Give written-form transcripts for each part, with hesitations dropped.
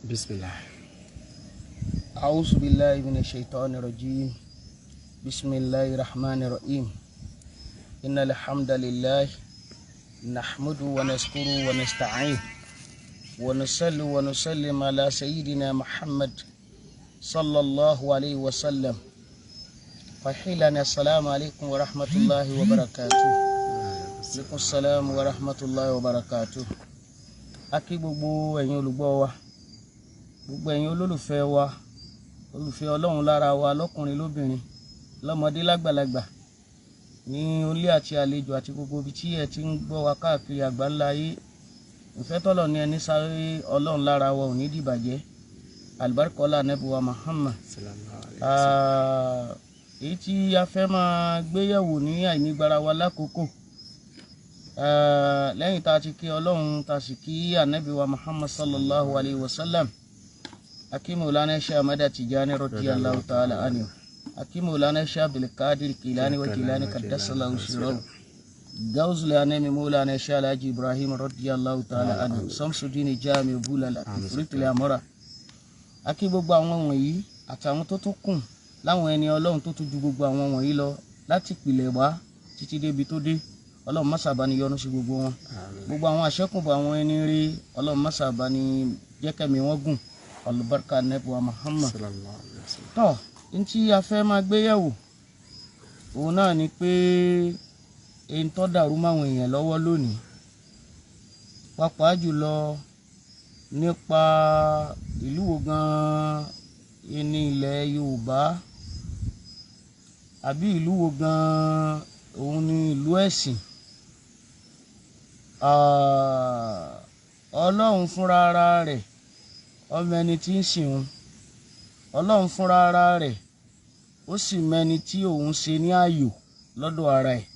Bismillah. أعوذ بالله من الشيطان الرجيم بسم الله الرحمن الرحيم إن الحمد لله نحمده ونشكره ونستعينه ونصلي ونسلم على سيدنا محمد صلى الله عليه وسلم فحيلنا السلام عليكم ورحمة الله وبركاته. عليكم السلام ورحمة الله وبركاته. A kí gbogbo ẹ̀yin olùgbọ́ wa, gbogbo ẹ̀yin olólùfẹ́ wa, olùfẹ́ Ọlọ́run lára wa, lọ́kùnrin lóbìnrin, lọ́mọdé lágbàlagbà, ní onílé àti àlejò àti gbogbo ibi tí ẹ ti ń gbọ́ wa káàkiri àgbáńlá ayé. Ìfẹ́ tọ́lọ̀ ní ẹni sáré Ọlọ́run lára wa ò ní dìbàjẹ́. Àlùbáríkọ́lá Ànábì wa Muhammad. Èyí tí a fẹ́ máa gbéyẹ̀wò ní àìnígbára wa lákòókò, lẹ́yìn tá a ti kí Ọlọ́run, tá a sì kí Ànábì wa Muhammad sallallahu alayhi wa sallam, akí Mawlana Sheikh Ahmad Tijani radiyallahu ta'ala anhu, akí Mawlana Sheikh Abdul Qadir Kilani wa Kilani qaddasallahu sirrahu, Gawzul Anami Mawlana Sheikh Alhaji Ibrahim radiyallahu ta'ala anhu, Samsudeen Jami Bulala Ifritul Amora. Akí gbogbo àwọn wọ̀nyí àtàwọn tó tún kù láwọn ẹni Ọlọ́run tó tún ju gbogbo àwọn wọ̀nyí lọ láti ìpìlẹ̀ wá títí débi tó dé. Ọlọ́run má ṣàbá ni yọ́nú sí gbogbo wọn. Gbogbo àwọn àṣẹ́kùnbọ̀ àwọn ẹni rí, Ọlọ́run má ṣàbá ni jẹ́kẹ̀mí wọn gùn. Àlùbáríkà Ànábì wa Muhammad. Tọ́ n tí a fẹ́ máa gbé yẹ̀wò òun náà ni pé èyí tó dàrú máwọn èèyàn lọ́wọ́ lónìí, pàápàá jùlọ nípa ìlú wo gan-an ní ilẹ̀ Yorùbá, àbí ìlú wo gan-an òun ni ìlú ẹ̀sìn. Ọlọ́run fúnra ara rẹ̀ ọmọ ẹni tí ń sìn òun. Ọlọ́run fúnra ara rẹ̀ ó sì mẹni tí òun ṣe ní ààyò lọ́dọ̀ ara ẹ̀.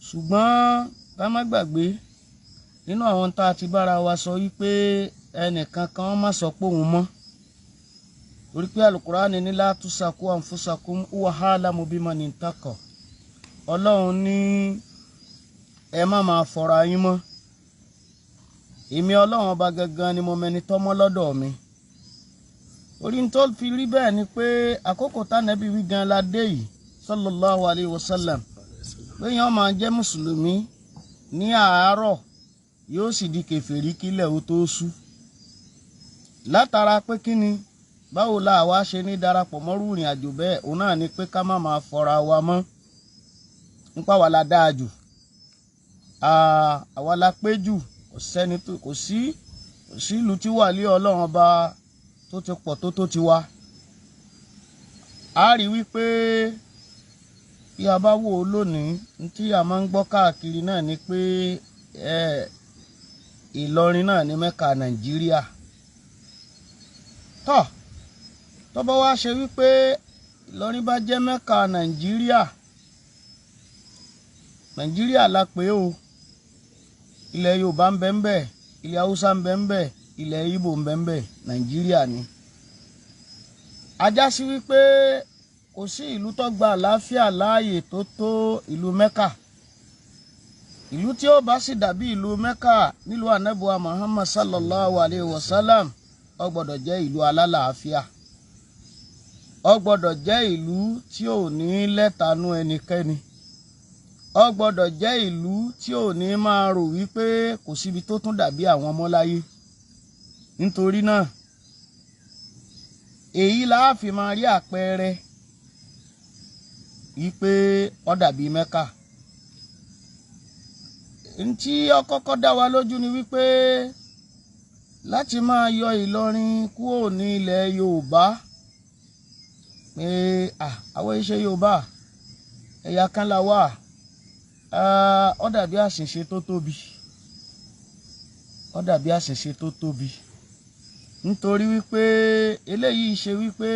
Ṣùgbọ́n ká má gbàgbé nínú àwọn tá a ti bára wa sọ wípé ẹnìkan kan má sọ pé òun mọ́, torí pé Al-Qur'ani ní la tusaku anfusakum huwa a'lamu biman ittaqa. Ọlọ́run ní ẹ má máa fọra yín mọ́, èmi Ọlọ́run ọba gangan ni mo mẹni tọ́mọ́ lọ́dọ̀ mi. Orí tó fi rí bẹ́ẹ̀ ni pé àkókò tánẹ́bí wí gan la dé yìí sallallahu alayhi wa sallam, pé yẹn máa jẹ́ mùsùlùmí ní àárọ̀ yóò sì di kèfèrí kílẹ̀ ó tó ṣú. Látara pé kí ni, báwo la àwa ṣe ní darapọ̀ mọ́rú ìrìn àjò bẹ́ẹ̀? Òun náà ni pé ká má máa fọra wa mọ́, nípa wa la dáa jù, àwa la pé jù, kò sẹ́ni tó kò sí ìlú tí wà lé Ọlọ́run ọba tó ti pọ̀ tó ti wá. A rí wípé bí a bá wò ó lónìí, ní tí a máa ń gbọ́ káàkiri náà ni pé Ìlọrin náà ní Mẹ́kà Nàìjíríà. Tọ́ tó bá wá ṣe wípé Ìlọrin bá jẹ́ Mẹ́kà Nàìjíríà, Nàìjíríà la pè ó, ilẹ̀ Yorùbá ń bẹ ń bẹ, ilẹ̀ Haúsá ń bẹ ń bẹ, ilẹ̀ Ìgbò ń bẹ ń bẹ, Nàìjíríà ni. Ajá sí wípé kò sí ìlú tó gba àlàáfíà láàyè tó tó ìlú Mẹ́kà. Ìlú tí ó bá sì dàbí ìlú Mẹ́kà nílùú Ànábì wa Muhammad sallallahu alayhi wa sallam, ó gbọ́dọ̀ jẹ́ ìlú alálàáfíà, ó gbọ́dọ̀ jẹ́ ìlú tí ò ní lẹ́tanú ẹnikẹ́ni, ó gbọ́dọ̀ jẹ́ ìlú tí ò ní máa rò wípé kò síbi tó tún dàbí àwọn ọmọ láyé. Nítorí náà èyí la fi máa rí àpẹẹrẹ wípé ó dàbí Mẹ́kà. Ntí ó kọ́kọ́ dá wa lójú ni wípé láti máa yọ Ìlọrin kúrò ní ilẹ̀ Yorùbá, pé àwọn iṣẹ́ Yorùbá ẹ̀yà kan la wà, ó dàbí àṣìṣe tó tóbi, ó dàbí àṣìṣe tó tóbi. Nítorí wípé eléyìí ṣe wípé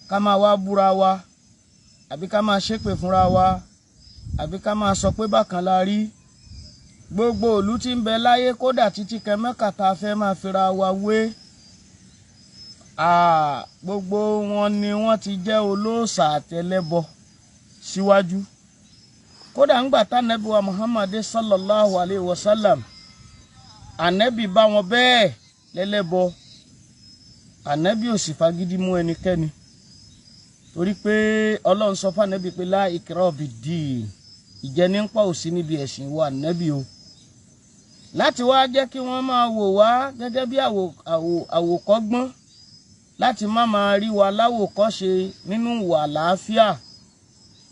ká máa wá búra wa, àbí ká máa ṣépè fúnra wa, àbí ká máa sọ pé bákan la rí. Gbogbo ìlú tí ń bẹ láyé, kódà títí kan Mẹ́kà tá a fẹ́ máa fira wa wé, gbogbo wọn ni wọ́n ti jẹ́ olóòṣà àtẹlẹ́bọ síwájú. Kódà ńgbà tánẹ́bí wa Muhammad sallallahu alayhi wa sallam, ànẹ́bí bá wọn bẹ́ẹ̀. lẹ́lẹ́bọ. Ànábì ò sì fagídí mú ẹnikẹ́ni, torí pé Ọlọ́run sọ fún ànábì pé la ikraha fid-din, ìjẹnipa ò sí níbi ẹ̀sìn wa ànábì o. Láti wá jẹ́ kí wọ́n máa wò wá gẹ́gẹ́ bí àwòkọ́gbọ́n, láti má máa rí wa láwòkọ́ṣe nínú ìwà àlàáfíà,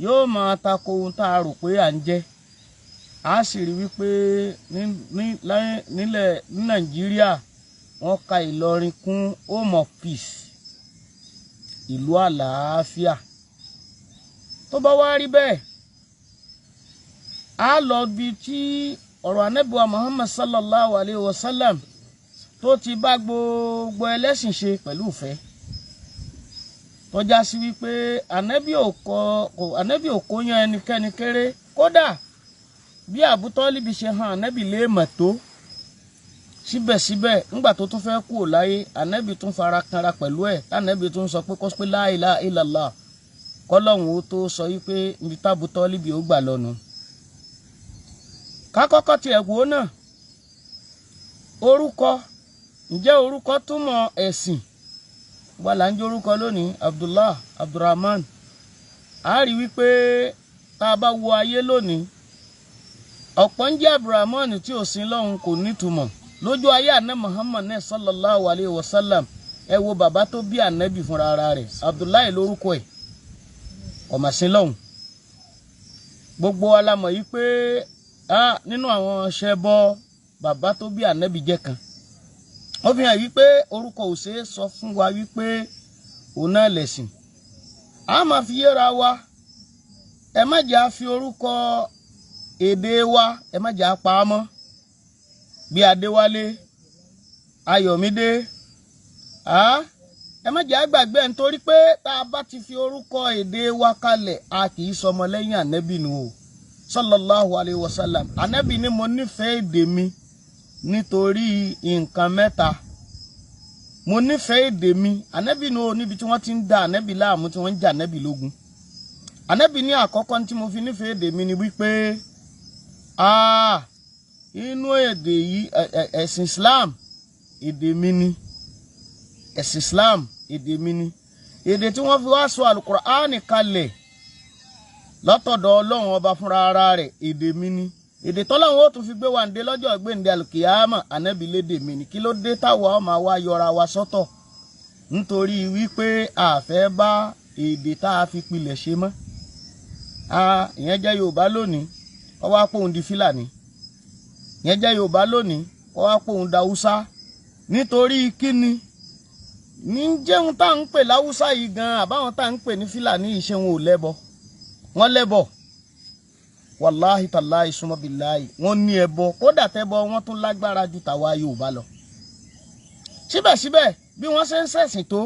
yóò máa tako ohun tá a rò pé à ń jẹ́. A sì rí wípé nílẹ̀ ní Nàìjíríà wọ́n ka Ìlọrin kún home of peace, ìlú àlàáfíà. Tó bá wá rí bẹ́ẹ̀, a lọ bí tí ọ̀rọ̀ Ànábì wa Muhammad sallallahu alayhi wa sallam tó ti bá gbogbo ẹlẹ́sìn ṣe pẹ̀lú ìfẹ́, tó já sí wípé Ànábì ò kó yan ẹnikẹ́ni kéré. Kódà bí Abu Tọ́líbi ṣe hàn Ànábì léèmọ̀ tó, síbẹ̀síbẹ̀ ńgbà tó tún fẹ́ kú láyé, Ànábì tún fara kanra pẹ̀lú ẹ̀, tànábì tún sọ pé kó pé la ilaha illallah, kọ́lọ́hún ó tó sọ wípé ibi tábu Tọ́líbi ó gbà lọ́nu. Ká kọ́kọ́ tiẹ̀ wò ó náà, orúkọ, ǹjẹ́ orúkọ túmọ̀ ẹ̀sìn? Wà là ń jẹ́ orúkọ lónìí, Abdullah, Abdulrahman. A rí wípé tá a bá wo ayé lónìí, ọ̀pọ̀ ń jẹ́ Abdulrahman tí ò sin lọ́hun kò nítumọ̀. Lójú ayé àná Muhammad náà sallallahu alayhi wa sallam, ẹ wo bàbá tó bí ànábì fúnra ara rẹ̀, Abdullahi lórúkọ ẹ̀, kò mà sin lọ́hun. Gbogbo wa la mọ̀ yìí pé nínú àwọn ṣẹbọ, bàbá tó bí ànábì jẹ́ kan. Ó fi hàn wípé orúkọ ò ṣeé sọ fún wa wípé òun náà lẹ̀sìn. A máa fi yéra wa, ẹ má jẹ́ a fi orúkọ èdè wa, ẹ má jẹ́ a pa á mọ́. Bí Adéwálé, Ayọ̀mídé, ẹ má jẹ́ a gbàgbé, nítorí pé tá a bá ti fi orúkọ èdè wa kalẹ̀, a kì í sọmọ lẹ́yìn ànábì nù o sallallahu alayhi wa sallam. Ànábì ni mo nífẹ̀ẹ́ èdè mi nítorí nǹkan mẹ́ta. Mo nífẹ̀ẹ́ èdè mi. Ànábì ní o níbi tí wọ́n ti ń da ànábì láàmú, tí wọ́n ń jà ànábì lógun. Ànábì ní àkọ́kọ́ tí mo fi nífẹ̀ẹ́ èdè mi ni wípé inú èdè yìí, ẹ̀sìn Islam èdè mi ni. Ẹ̀sìn Islam èdè mi ni. Èdè tí wọ́n fi wá sọ Al-Qur'ani kalẹ̀ lọ́tọ̀dọ̀ Ọlọ́run ọba fúnra ara rẹ̀, èdè mi ni. Èdè tọ́lọ́run ó tún fi gbé wa ǹdé lọ́jọ́ gbéǹde alùkìyámà, ànábì lédè mi ni. Kí ló dé táwa ó máa wá yọra wa sọ́tọ̀ nítorí wípé a fẹ́ bá èdè tá a fi pilẹ̀ ṣe mọ́? Ìyẹn jẹ́ Yorùbá lónìí, ó wá pòun di Fílàní. Ìyẹn jẹ́ Yorùbá lónìí, ó wá pòun da Haúsá. Nítorí kíni? Ní jẹun tá à ń pè láwùsá yìí gan, àbáwọn tá à ń pè ní Fílàní yìí, ṣé wọn ò lẹ́bọ? Wọ́n lẹ́bọ, wàláhì tàláhì súnmọ́ bíláhì, wọ́n ní ẹbọ. Kódà tẹ́bọ wọ́n tún lágbára ju tàwa Yorùbá lọ. Síbẹ̀síbẹ̀ bí wọ́n ṣe ń ṣẹ̀sìn tó,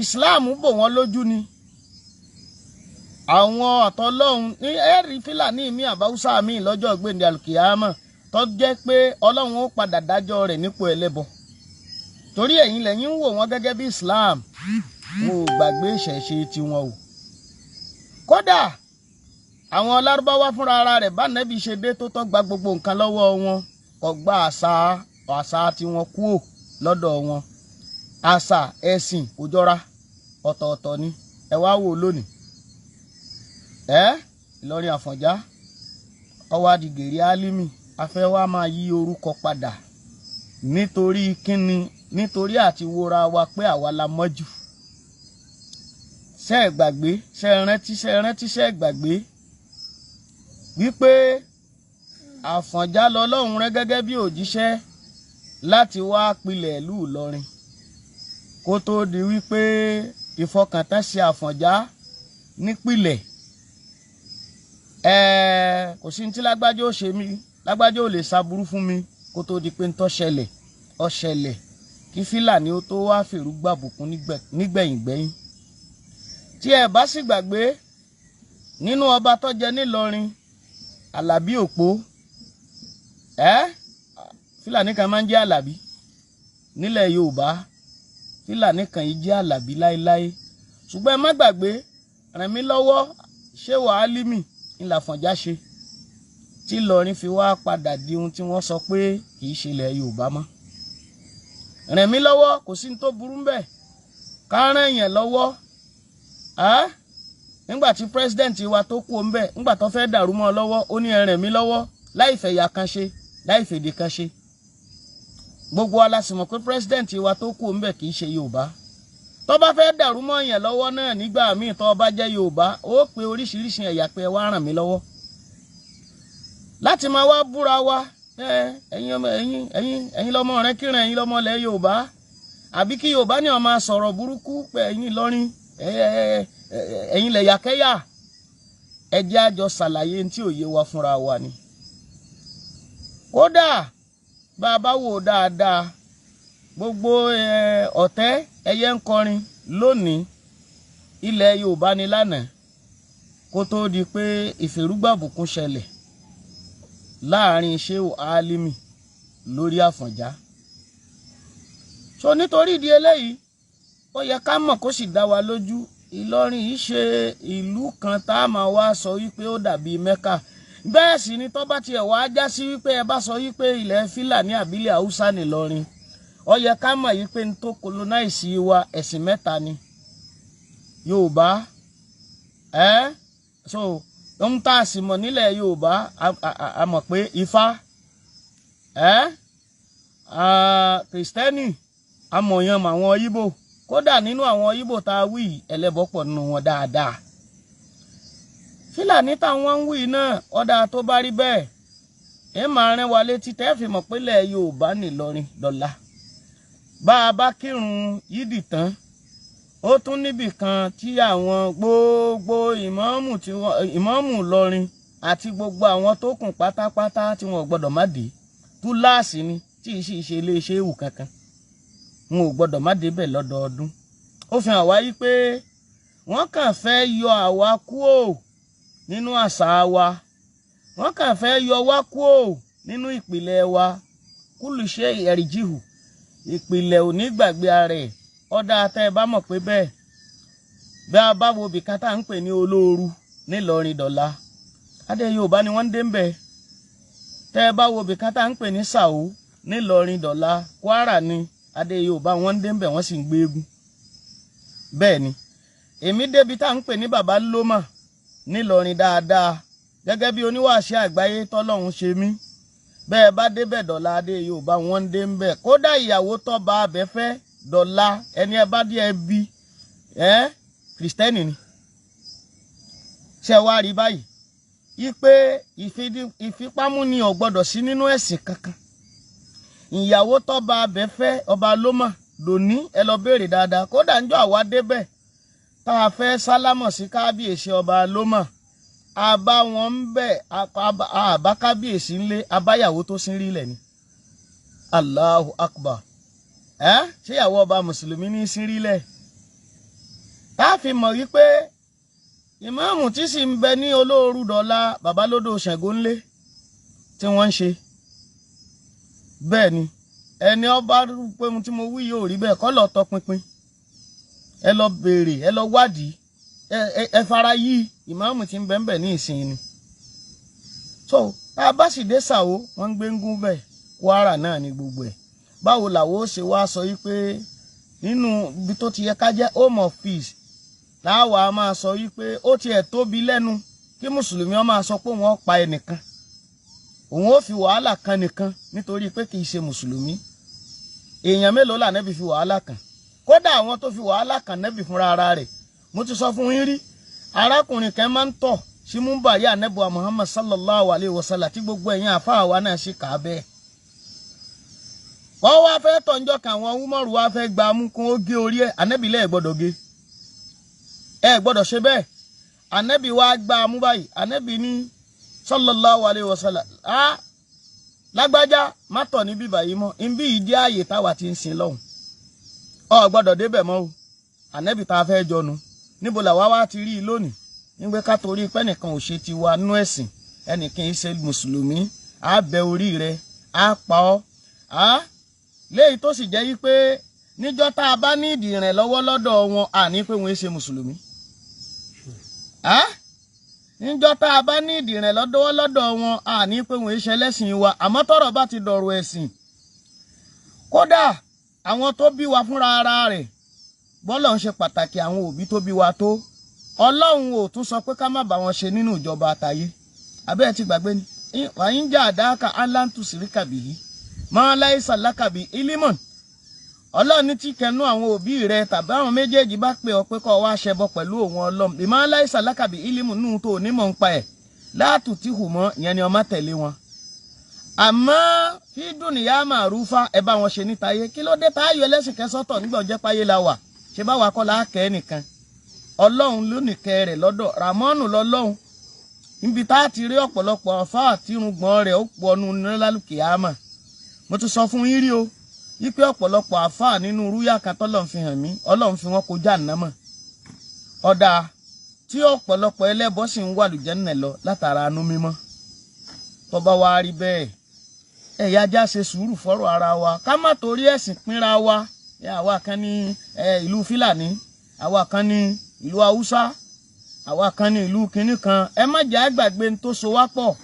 Ìsìláàmù bò wọ́n lójú ni. Àwọn àtọlọ́hun ní ẹ̀rí Fílàní mi àbáwúsá mi lọ́jọ́ gbèǹde alùkìyámà, tó jẹ́ pé Ọlọ́run ó padà dájọ́ rẹ̀ nípò ẹlẹ́bọ. Torí ẹ̀yin lẹ́yìn ń wò wọ́n gẹ́gẹ́ bí Islam, wọn ò gbàgbé ìṣẹ̀ṣe tiwọn o. Kódà àwọn Lárúbáwá fúnra ara rẹ̀ bá nẹ́bí ṣe dé tó tọ́ gba gbogbo nǹkan lọ́wọ́ wọn, kò gba àṣà tiwọn kúò lọ́dọ̀ wọn. Àṣà ẹ̀sìn kò jọra, ọ̀tọ̀ọ̀tọ̀ ni. Ẹ wá wò lónìí, Ìlọrin Àfọ̀njá ó wá di Gèrè Álímì, a fẹ́ wá máa yí orúkọ padà nítorí kíni? Nítorí àti wora wa pé àwa la mọ́jú. Ṣé ẹ gbàgbé? Ṣé ẹ rántí? Ṣé ẹ rántí? Ṣé ẹ gbàgbé wípé Àfọ̀njá lọ́lọ́run rán gẹ́gẹ́ bí òjíṣẹ́ láti wá pilẹ̀ ìlú Ìlọrin, kó tó di wípé ìfọkàntán ṣe Àfọ̀njá nípìlẹ̀. Kò sí ní tí lágbájá ó ṣe mí, lágbájá ò lè ṣaburú fún mi, kó tó di pé ń tó ṣẹlẹ̀ ó ṣẹlẹ̀, kí Fílàní ó tó wá fèrú gbàbùkún nígbẹ̀yìngbẹ̀yìn. Tí ẹ bá sì gbàgbé, nínú ọba tó jẹ nílọrin, Àlàbí Òpó, Fílàní kan máa ń jẹ́ Àlàbí nílẹ̀ Yorùbá, Fílàní kan yìí jẹ́ Àlàbí láéláé. Ṣùgbọ́n ẹ má gbàgbé, ràn mí lọ́wọ́ ṣé wàá límì ńlá Àfọ̀njá ṣe, tí Ìlọrin fi wá padà di ohun tí wọ́n sọ pé kì í ṣe ilẹ̀ Yorùbá mọ́. Ràn mí lọ́wọ́, kò sí ní tó burú ńbẹ̀ ká ràn yẹn lọ́wọ́. Nígbà tí president wa tó kú ńbẹ̀, nígbà tó fẹ́ dàrú mọ́ ọ lọ́wọ́, ó ní ẹ ràn mí lọ́wọ́, láì fẹ̀yà kan ṣe, láì fèdè kan ṣe. Gbogbo wa la sì mọ̀ pé president wa tó kú ńbẹ̀ kì í ṣe Yorùbá. Tó bá fẹ́ dàrú mọ́ yẹn lọ́wọ́ náà nígbà míì, tó bá jẹ́ Yorùbá, ó pe oríṣiríṣi ẹ̀yà pé ẹ wá ràn mí lọ́wọ́. Láti máa wá búra wa, ẹ̀yin ọmọ, ẹ̀yin lọ́mọ rẹ kíran, ẹ̀yin lọ́mọ ilẹ̀ Yorùbá, àbí kí Yorùbá ní ó máa sọ̀rọ̀ burúkú pé ẹ̀yin Ìlọrin, ẹ̀yin lẹ̀yàkẹ́yà. Ẹ jẹ́ á jọ ṣàlàyé tí ò yé wa fúnra wa ni. Kódà bá a bá wò dáadáa, gbogbo ọ̀tẹ́ ẹyẹ ń kọrin lónìí, ilẹ̀ Yorùbá ni lánàá, kó tó di pé ìfèrúgbàbùkún ṣẹlẹ̀ láàrin Shehu Alimi lórí Àfọ̀njá. So nítorí ìdí eléyìí, ó yẹ ká mọ̀ kó sì dá wa lójú, Ìlọrin yìí ṣe ìlú kan tá a máa wá sọ wípé ó dàbí Mẹ́kà. Bẹ́ẹ̀ sì ni tó bá tiẹ̀ wá já sí wípé ẹ bá sọ wípé ilẹ̀ Fílàní àbílẹ̀ Haúsá nìlọrin, ó yẹ ká mọ̀ wípé n tó colonize wa, ẹ̀sìn mẹ́ta ni: Yorùbá ẹ́. So ohun tá a sì mọ̀ nílẹ̀ Yorùbá, a mọ̀ pé Ifá ẹ́, Kìrìsìtẹ́nì, amọ̀yàn mọ̀ àwọn Ìgbò. Kódà nínú àwọn Ìgbò tá a wí, ẹlẹ́bọ pọ̀ nínú wọn dáadáa. Fílàní táwọn ń wí náà, ọ̀dà tó bá rí bẹ́ẹ̀, ẹ máa rán wa létí tẹ́ fi mọ̀ pé ilẹ̀ Yorùbá nìlọrin dọ̀la. Bá a bá kírun yídì tán, ó tún níbì kan tí àwọn gbogbo ìmáàmù, tí wọ́n ìmáàmù Ìlọrin àti gbogbo àwọn tó kù pátápátá tí wọn ò gbọ́dọ̀ má dé. Túláàsì ni, tí ì sì ṣe iléeṣẹ́ ìwù kankan, wọn ò gbọ́dọ̀ má débẹ̀ lọ́dọọdún. Ó fi hàn wá yí pé wọ́n kàn fẹ́ yọ àwa kúò nínú àṣà wa, wọ́n kàn fẹ́ yọ wá kúò nínú ìpìlẹ̀ wa. Kúlù ṣe ẹ̀rìjìhù, ìpìlẹ̀ ò ní gbàgbé ara ẹ̀. Ọ̀dà tẹ́ ẹ bá mọ̀ pé bẹ́ẹ̀, bí a bá wo bìkan tá à ń pè ní Olóoru nílọrin dọ̀la, adé Yorùbá ni wọ́n ń dé ń bẹ̀. Tẹ́ ẹ bá wo bìkan tá à ń pè ní Sàó nílọrin dọ̀la, Kwara ni, adé Yorùbá wọ́n ń dé ń bẹ̀, wọ́n sì ń gbé eégún. Bẹ́ẹ̀ ni èmi débi tá à ń pè ní Baba Lómà nílọrin dáadáa, gẹ́gẹ́ bí oníwàásí àgbáyé tọ́lọ́run ṣe mí. Bẹ́ẹ̀ bá débẹ̀ dọ̀la, adé Yorùbá wọ́n ń dé ń bẹ̀. Kódà ìyàwó tọ́ba abẹ́fẹ́ dọ̀la, ẹni ẹ bá dé ẹ bí ẹ, Kìrìsìtẹ́nì ni. Ṣe wá rí báyìí ipe ìfipámúni ò gbọ́dọ̀ sí nínú ẹ̀sìn kankan? Ìyàwó tọ́ba abẹ́fẹ́, ọba lómà lóní, ẹ lọ béèrè dáadáa. Kódà ńjọ́ àwa débẹ̀ tá a fẹ́ sálámọ̀ sí kábíyèsí ọba lómà, a bá wọn ń bẹ̀, a bá kábíyèsí ńlé, abáyàwó tó sín rí lẹ̀ ni. Allahu Akbar! Ẹ ṣéyàwó ọba mùsùlùmí ní sín rí lẹ̀? Tá a fi mọ̀ wípé ìmáàmù tí sì ń bẹ ní Olóoru dọ̀la, bàbá lódò Ṣàngó ńlé tí wọ́n ń ṣe bẹ́ẹ̀ ni. Ẹni ọba pé mo tí mo wí yóò rí bẹ́ẹ̀, kọ́ lọ tọpinpin, ẹ lọ béèrè, ẹ lọ wádìí, ẹ fara yí ìmáàmù tí ń bẹ ń bẹ ní ìsìn ni. So tá a bá sì dé Sàwó, wọ́n ń gbé ń gún bẹ́ẹ̀. Kwara náà ni gbogbo ẹ̀. Báwo làwọn ó ṣe wá sọ yìí pé nínú ibi tó ti yẹ ká jẹ́ home of peace, láwa máa sọ yìí pé ó tiẹ̀ tóbi lẹ́nu kí mùsùlùmí ó máa sọ pé wọ́n pa ẹnìkan, òun ó fi wàhálà kan nìkan nítorí pé kì í ṣe mùsùlùmí? Èèyàn mélòó là nẹ́bí fi wàhálà kàn? Kódà àwọn tó fi wàhálà kàn nẹ́bí fúnra ara rẹ̀, mo ti sọ fún yín rí, arákùnrin kan máa ń tọ̀ sí múmbàrí ànẹ́bùwà Muhammad sallallahu alayhi wa sallam, tí gbogbo ẹ̀yin àfáà wa náà sì kà á bẹ́ẹ̀. Wọ́n wá fẹ́ tọ̀njọ́ kan, àwọn Umaru wá fẹ́ gba mú kún ó gé orí ẹ̀. Ànẹ́bí lẹ́ẹ̀ gbọ́dọ̀ gé, ẹ gbọ́dọ̀ ṣe bẹ́ẹ̀. Ànẹ́bí wá gbá mú báyìí. Ànẹ́bí ní sallallahu alayhi wa sallam, á lágbájá, má tọ̀ ní bíbà yìí mọ́, nbí yìí jẹ́ ààyè táwa ti ń sin lọ́hùn, ọ gbọ́dọ̀ débẹ̀ mọ́ o. Ànẹ́bí tá a fẹ́ jọnu, níbo làwa wá ti rí i lónìí nígbẹ́ ká torí pé ẹnìkan ò ṣe tiwa nú ẹ̀sìn, ẹnìkan yìí ṣe mùsùlùmí, á bẹ orí rẹ, á pa ọ́ á? Léyìí tó sì jẹ́ yí pé níjọ́ tá a bá ní ìdí ìrànlọ́wọ́ lọ́dọ̀ wọn, àní pé wọ́n ṣe mùsùlùmí. Níjọ́ tá a bá ní ìdí ìrànlọ́wọ́ lọ́dọ̀ wọn, àní pé wọ́n ṣe ẹlẹ́sìn wa. Àmọ́ tọ́rọ̀ bá ti dọ̀rọ̀ ẹ̀sìn, kódà Àwọn tó bí wa fúnra ara rẹ̀, bọ́lọ̀ ń ṣe pàtàkì àwọn òbí tó bí wa tó, Ọlọ́run ò tún sọ pé ká má bá wọn ṣe nínú ìjọba àtayé. Abẹ́ ẹ ti gbàgbé ni, wàá ń jà àdáàkà aláǹtù síríkàbì yìí máa láìsà lákàbí ilimon. Ọlọ́run ní tí kẹnu àwọn òbí rẹ tàbí àwọn méjèèjì bá pè ọ́ pé kó wá ṣẹbọ pẹ̀lú òun Ọlọ́run, bí máa láìsà lákàbí ilimon nù tó onímọ̀ ń pa ẹ̀ látù tí hù mọ́, ìyẹn ni ọmọ tẹ̀lé wọn. Àmọ́ fídùn níyà màrúfà, ẹ bá wọn ṣe níta yé. Kí ló dé táyọ̀ ẹlẹ́sìn kẹsọ́tọ̀ nígbà ọjọ́ páyé la wà? Ṣe bá wa kọ́ la kẹ́ nìkan? Ọlọ́run ló nìkẹ́ rẹ̀ lọ́dọ̀ Ramọ́nù lọ́lọ́run, níbi tá a ti rí ọ̀pọ̀lọpọ̀ àfáà àti irùngbọ̀n rẹ̀ ó pọnú lálùkì àmà. Mo ti sọ fún yín rí o wípé ọ̀pọ̀lọpọ̀ àfáà nínú rúyà kan tọ́lọ́run fi hàn mí, Ọlọ́run fi wọ́n kọjá ànámọ̀ ọ̀dà tí ọ̀pọ̀lọpọ̀ ẹlẹ́bọ sì ń wà lùjẹ́nà lọ látara anú mímọ́. Tó bá wá rí bẹ́ẹ̀, ẹ̀yà ajá ṣe sùúrù fọ́rọ̀ ara wa, ká má torí ẹ̀sìn pínra wa. Àwa kan ní ìlú Fílàní, àwa kan ní ìlú Haúsá, àwa kan ní ìlú kinní kan. Ẹ má jẹ́ àgbàgbé ní tó so wá pọ̀,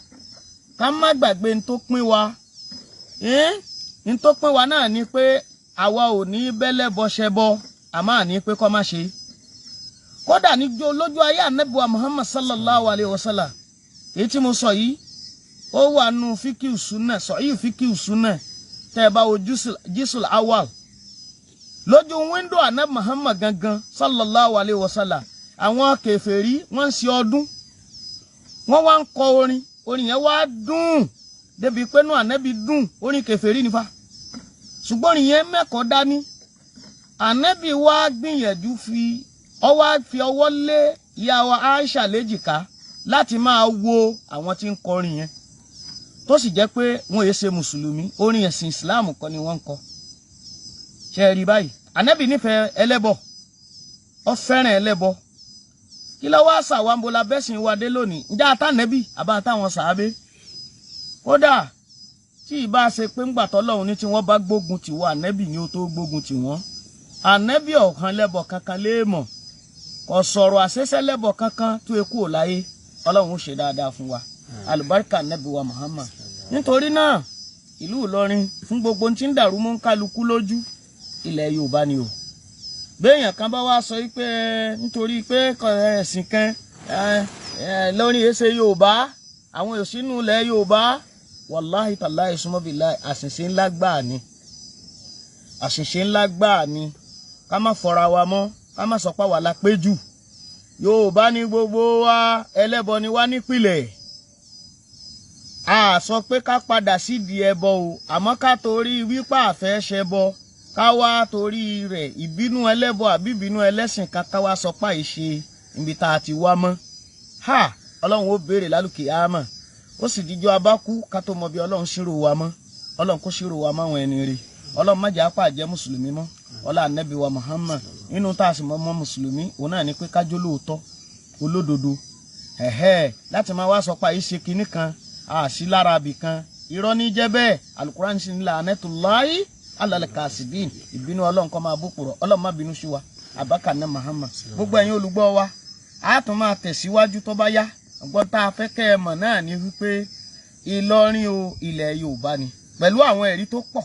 ká má gbàgbé ní tó pín wa. Ní tó pín wa náà ni pé àwa ò ní bẹ́lẹ́bọ ṣẹbọ, àmọ́ àní pé kọ́ má ṣe. Kódà níjó lójú ayé Ànábì wa Muhammad sallallahu alayhi wa sallam, èyí tí mo sọ yìí ó wà nù fíkìú súnà, sọ̀yìn fíkìú súnà, tẹ́ ẹ bá wo jísùl awal lójú wíńdò Ànábì Muhammad gangan sallallahu alayhi wa sallam, àwọn kèfèrí wọ́n ń ṣe ọdún, wọ́n wá ń kọ orin, orin yẹn wá dùn débi pé nù Ànábì dùn, orin kèfèrí nífa, ṣùgbọ́n orin yẹn mẹ́kọ̀ọ́ dání. Ànábì wá gbìyànjú fi ọwọ́ fi ọwọ́ lé ìyá wa Aisha léjìká láti máa wo àwọn tí ń kọrin yẹn, tó sì jẹ́ pé wọ́n yéé ṣe mùsùlùmí, orin ẹ̀sìn Islam kọ́ ni wọ́n ń kọ. Ṣe rí báyìí, Ànábì nífẹ̀ẹ́ ẹlẹ́bọ, ó fẹ́ràn ẹlẹ́bọ. Kí ló wá ṣàwámbola bẹ́sìn wa dé lónìí? Ǹjẹ́ àtànẹ́bì àbá àtàwọn sàábé? Kódà tí ìbá ṣe pé ńgbà tọ́lọ́run ní tí wọ́n bá gbógun tì wọ́n, Ànẹ́bì ni ó tó gbógun tì wọ́n. Ànẹ́bì ọ̀kan lẹ́bọ kankan léèmọ̀, kò sọ̀rọ̀ àṣẹṣẹ́ lẹ́bọ kankan tó ekú ò láyé. Ọlọ́run ó ṣe dáadáa fún wa, àlùbáríkà Ànẹ́bì wa Muhammad. Nítorí náà ìlú Ìlọrin fún gbogbo tí ń dàrú mọ́ ń kálukú lójú, ilẹ̀ Yorùbá ni o. Béèyàn kan bá wá sọ pé nítorí pé ẹ̀sìn kan lórí ẹsẹ̀ Yorùbá, àwọn òsínú ilẹ̀ Yorùbá, wàláhì tàláhì súnmọ́bìláì, àṣìṣe ńlá gbáà ni, àṣìṣe ńlá gbáà ni. Ká má fọra wa mọ́, ká má sọ pé àwa la pé jù. Yorùbá ní gbogbo wa, ẹlẹ́bọ ni wá nípìlẹ̀. A sọ pé ká padà sídìí ẹbọ o, àmọ́ ká torí wípé àfẹ́ ṣẹbọ, ká wá torí rẹ̀ ìbínú ẹlẹ́bọ àbí ìbínú ẹlẹ́sìn kan ká wá sọ pé àìṣe ibi tá a ti wá mọ́. Ha! Ọlọ́run ó béèrè lálùkì àmọ́, ó sì díjọ́ abákú ká tó mọ bí Ọlọ́run ṣírò wa mọ́. Ọlọ́run kó ṣírò wa mọ́ àwọn ẹni rè. Ọlọ́run má jẹ́ apá jẹ́ mùsùlùmí mọ́. Ọlá Ànábì wa Muhammad. Nínú tá a sì mọ́ mọ́ mùsùlùmí, òun náà ni pé kájó lóòótọ́, olódodo. Ẹ̀hẹ́ láti máa wá sọ pé àìṣe kinní kan, àṣì lára ibì kan, irọ́ ní jẹ́ bẹ́ẹ̀. Alukuran sì ní la'natullahi alal kasibin, ìbínú Ọlọ́run kó máa búkúrọ̀. Ọlọ́run má bínú sí wa, àbákà ní Muhammad. Gbogbo ẹ̀yin olùgbọ́ wa, a tún máa tẹ̀síwájú tó bá yá. Ọgbọ́n tá a fẹ́ kẹ́ ẹ mọ̀ náà ni wípé Ìlọrin o, ilẹ̀ Yorùbá ni, pẹ̀lú àwọn ẹ̀rí tó pọ̀.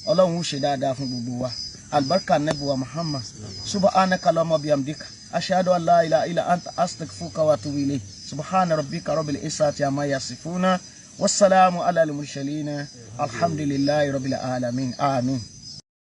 Ọlọ́run ó ṣe dáadáa fún gbogbo wa, àlùbáríkà Ànábì wa Muhammad. Subhanaka Allahumma bihamdika, ashhadu an la ilaha illa anta, astaghfiruka wa atubu ilayk. Subhana rabbika rabbil izzati amma yasifuna, wassalamu ala al-mursalin, alhamdulillahi rabbil alamin, amin.